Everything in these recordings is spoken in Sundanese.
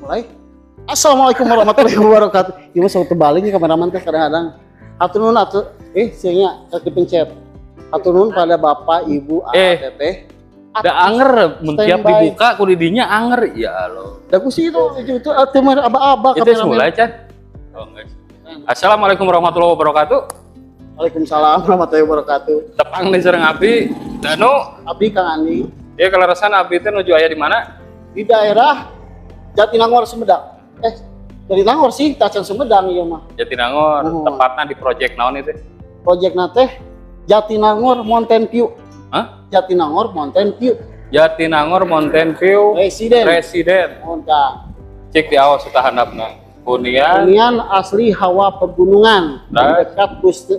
Mulai. Assalamualaikum warahmatullahi wabarakatuh. Ieu mah sok terbalik nih kameraman teh kadang-kadang. Hatur nuhun atuh. Sia dipencet. Hatur nuhun pada Bapak, Ibu, AATT. Da anger mun tiap Standby. Dibuka ku di dinya anger, ya Allah. Da ku sih itu atuh mah aba-aba Itu kameramen. mulai can. Oh, guys. Assalamualaikum warahmatullahi wabarakatuh. Waalaikumsalam warahmatullahi wabarakatuh. Tepang di sareng abdi Danu. Abdi Kang Andi. Ya, kaleresan abdi teh nuju aya di mana? Di daerah Jatinangor, Sumedang. Jatinangor sih, tacan Sumedang ieu mah. Jatinangor, Oh. tepatnya di project naon itu? Projectna teh Jatinangor Mountain View. Hah? Jatinangor Mountain View. Jatinangor Mountain View Residen. Residen. Oh, Kang. Cik di awas sudah handapna. Hunian. Hunian asli hawa pegunungan, Terus? dekat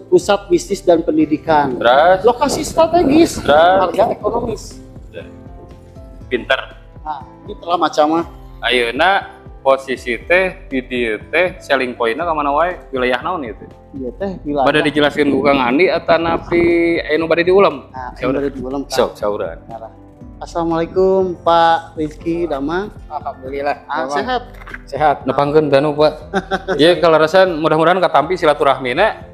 pusat bisnis dan pendidikan. Terus? Lokasi strategis, Terus? harga ekonomis. Pinter. Nah, ini telah macam mah. Ayeuna posisi teh di dieu teh selling point-na ka mana wae, wilayah naon ieu teh? Ieu teh wilayah. Bade dijelaskeun ku Kang Andi atanapi aya nu bade diulem? Nah, Saurang. bade diulem, Kang. Sok sauran. Assalamualaikum, Pak Rizky Damang. Alhamdulillah. Ah, Damang. sehat. Sehat. Nepangkeun Danu, Pak. Ieu kaleresan mudah-mudahan katampi silaturahmina.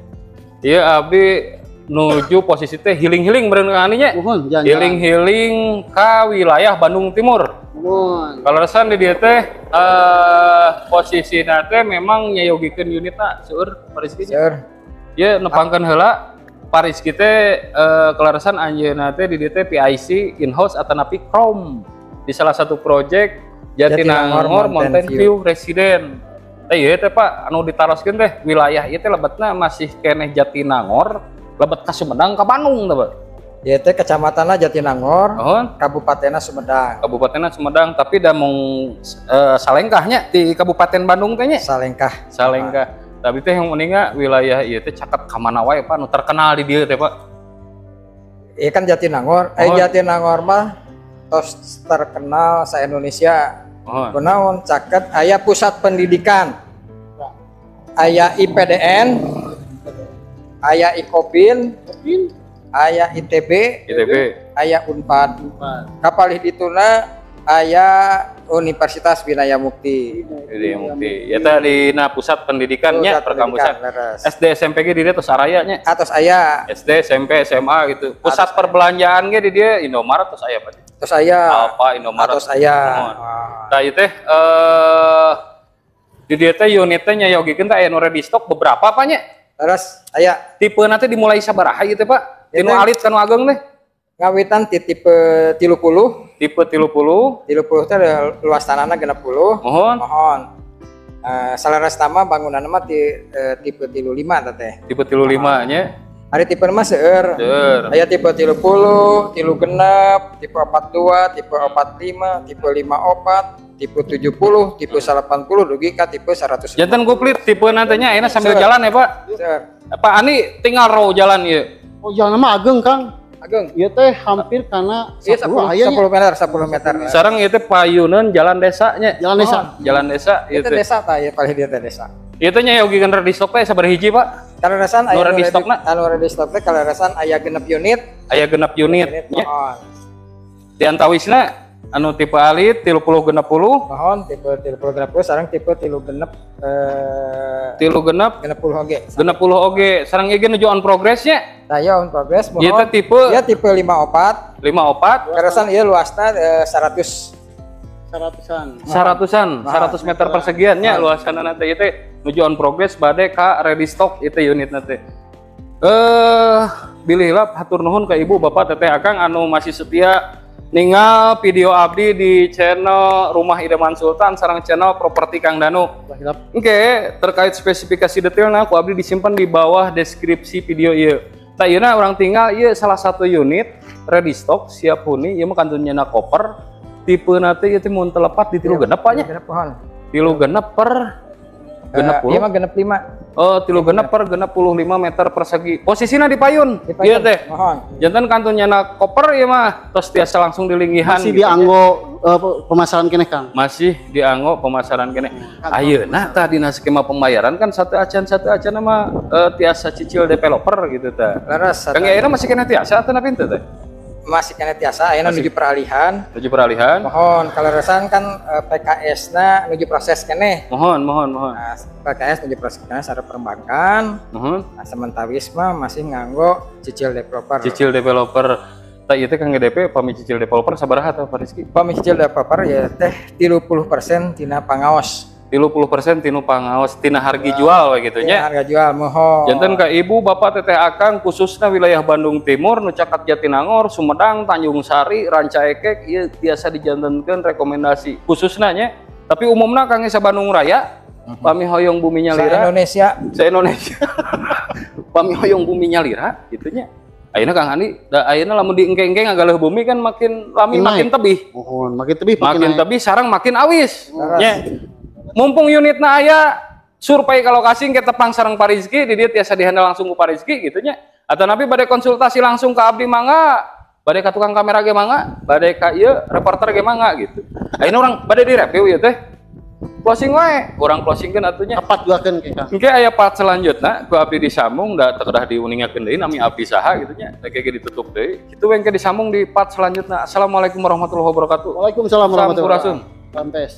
Ieu abdi nuju posisi teh healing-healing meureun Kang Andi nya. Mohon jalan-jalan. Healing-healing ka wilayah Bandung Timur. Mohon. Kaleresan di dieu teh posisina teh memang nyayogikeun unitna seueur, Pak Rizky. Seur. Ieu nepangkeun heula Pak Rizky teh, kaleresan anjeunna teh di dieu teh PIC in-house atanapi Chrome di salah satu project Jatinangor Jatinangor Mountain Mountain View Residen. Teh ieu teh, Pak, anu ditaroskeun teh wilayah ieu teh lebetna masih keneh Jatinangor, lebet ka Sumedang ka Bandung teh, Pak? Ieu teh kecamatanna Jatinangor, Nuhun. Kabupatenna Sumedang. Kabupatenna Sumedang, tapi da mung salengkahnya di Kabupaten Bandung teh nya. Salengkah. Salengkah. Tapi teh yang uninga wilayah ieu teh caket ka mana wae, Pak, nu terkenal di dieu teh, Pak? Ieu kan Jatinangor, Oh. Jatinangor mah tos terkenal sa Indonesia. Oh. Kunaon, caket aya pusat pendidikan. Aya IPDN, aya Ikopin, Mungkin aya ITB, ITB. Aya Unpad. empat. Kapalih dituna aya Universitas Winaya Mukti. Jadi Mukti. Ya teh dina pusat pendidikannya, Pusat perkampusan. pendidikan, leres. SD SMP ge di dieu tos araya nya. Atos aya. SD, SMP, SMA gitu. Pusat Atos aya. Perbelanjaan ge di dieu Indomaret tos aya berarti. Tos aya. Alfa, Indomaret. Atos aya. Mohon. Wah. Tah ieu teh di dieu teh unitnya nyayogikeun teh aya nu ready stock beberapa apa nya? Terus aya. Tipe nanti dimulai sabaraha ieu teh, Pak? Ieu Tinu teh- alit ka nu ageng teh? Ngawitan ti tipe 30. Tipe 30. 30 teh luas tanahna 60. Mohon. Mohon. Salaras tama bangunan mah ti tipe 35 teh. Tipe 35 nya. Ari tipe mah seueur. Seueur. Aya tipe 30, 36, tipe 42, tipe 45, tipe 54, tipe 70, tipe 80 dugi ka tipe 100. Janten kuplit tipe nantinya enak sambil Seueur. jalan ya, Pak. Seueur. Pak Ani tinggal row jalan ieu. Oh, jalan mah ageng, Kang. Ageng. Ieu teh hampir karena Iya, 10 10, aya nya. 10 meter, 10 meter. Sareng ieu teh payuneun jalan desanya. Jalan desa. Jalan desa ieu Itu teh. desa tah ya, paling dia teh desa. Ieu teh nyayogikeun ready stock teh sabaraha hiji, Pak? Kaleresan Nu aya ready stockna? Anu ready stock teh kaleresan aya 6 unit. Aya 6 unit. Unit Nya. mohon. Di antawisna anu tipe alit 30 60. Mohon tipe 30 60 sareng tipe 36 36. 60 oge. 60 oge. Sareng ieu ge nuju on progressnya. Nah, ya on progress mohon. Ieu teh tipe Ieu tipe 54. 54. Kaleresan ieu luasna 100. Seratusan. Seratusan, 100 meter persegian nya luasanna teh. Ieu teh nuju on progress bade ka ready stock itu unit teh. Bilih lah hatur nuhun ke ibu, bapak, teteh, akang anu masih setia ningal video abdi di channel Rumah Idaman Sultan sareng channel Properti Kang Danu. Hilap. Oke, terkait spesifikasi detailna ku abdi disimpan di bawah deskripsi video ieu. Tah ieu urang tinggal ieu salah satu unit ready stock siap huni, ieu mah kantun nyeuna koper. Tipe teh ieu teh mun telepat di 36, Pak, nya. 6 pohon. 36 per 60. Ieu mah 65. Oh, 36 per 65 meter persegi. Posisinya di payun. Di payun. Iya teh. Mohon. Janten kantun nyana koper ieu mah tos tiasa langsung dilinggihan. Masih gitu. dianggo pemasaran keneh, Kang. Masih dianggo pemasaran keneh. Ayeuna tah dina skema pembayaran kan satu acan mah tiasa cicil developer gitu tah. Leres. Kang, ayeuna masih keneh tiasa atau pintu teh? Masih keneh tiasa, ayeuna nuju peralihan. Nuju peralihan. Muhun, kaleresan kan PKS na nuju proses keneh. Muhun, muhun, muhun. Nah, PKS nuju proses keneh sareng perbankan. Muhun. Nah, sementawis mah masih nganggo cicil developer. Cicil developer. Tah, ieu teh kangge DP pami cicil developer sabaraha tah, Pak Rizky? Pami cicil developer ya teh 30% tina pangaos. 30% tina pangaos, tina harga jual we gitu Tina nya. harga jual, muhun. Janten ka ibu, bapak, teteh, akang, khususnya wilayah Bandung Timur nu caket Jatinangor, Sumedang, Tanjung Sari, Rancaekek, ieu tiasa dijantenkeun rekomendasi khususna nya. Tapi umumna kangge sa Bandung Raya, pami hoyong bumi nyalira. Indonesia. Sa Indonesia. Pami hoyong bumi nyalira gitu nya. Ayeuna Kang Andi, da ayeuna lamun diengke-engke ngagaleuh bumi kan makin lami makin makin naik. Tebih. Muhun, makin tebih makin, Makin naik. Tebih sareng makin awis. Nya. Mumpung unitna aya, survei ka lokasi engke tepang sareng Pak Rizky, di dieu tiasa dihandle langsung ku Pak Rizky gitu nya. Atau nabi bade konsultasi langsung ke abdi mangga, bade ka tukang kamera ge mangga, bade ka ieu reporter ge mangga gitu. Ayeuna urang bade di review ieu teh. Closing wae, urang closingkeun atuh nya. Kapat duakeun ke Kang. Engke aya part selanjutnya ku abdi disambung, da teu kedah diuningakeun deui nami abdi saha gitu nya. Teh ge ditutup deui. Kitu we engke disambung di part selanjutnya. Assalamualaikum warahmatullahi wabarakatuh. Waalaikumsalam warahmatullahi Sampurasun. wabarakatuh. Rampes.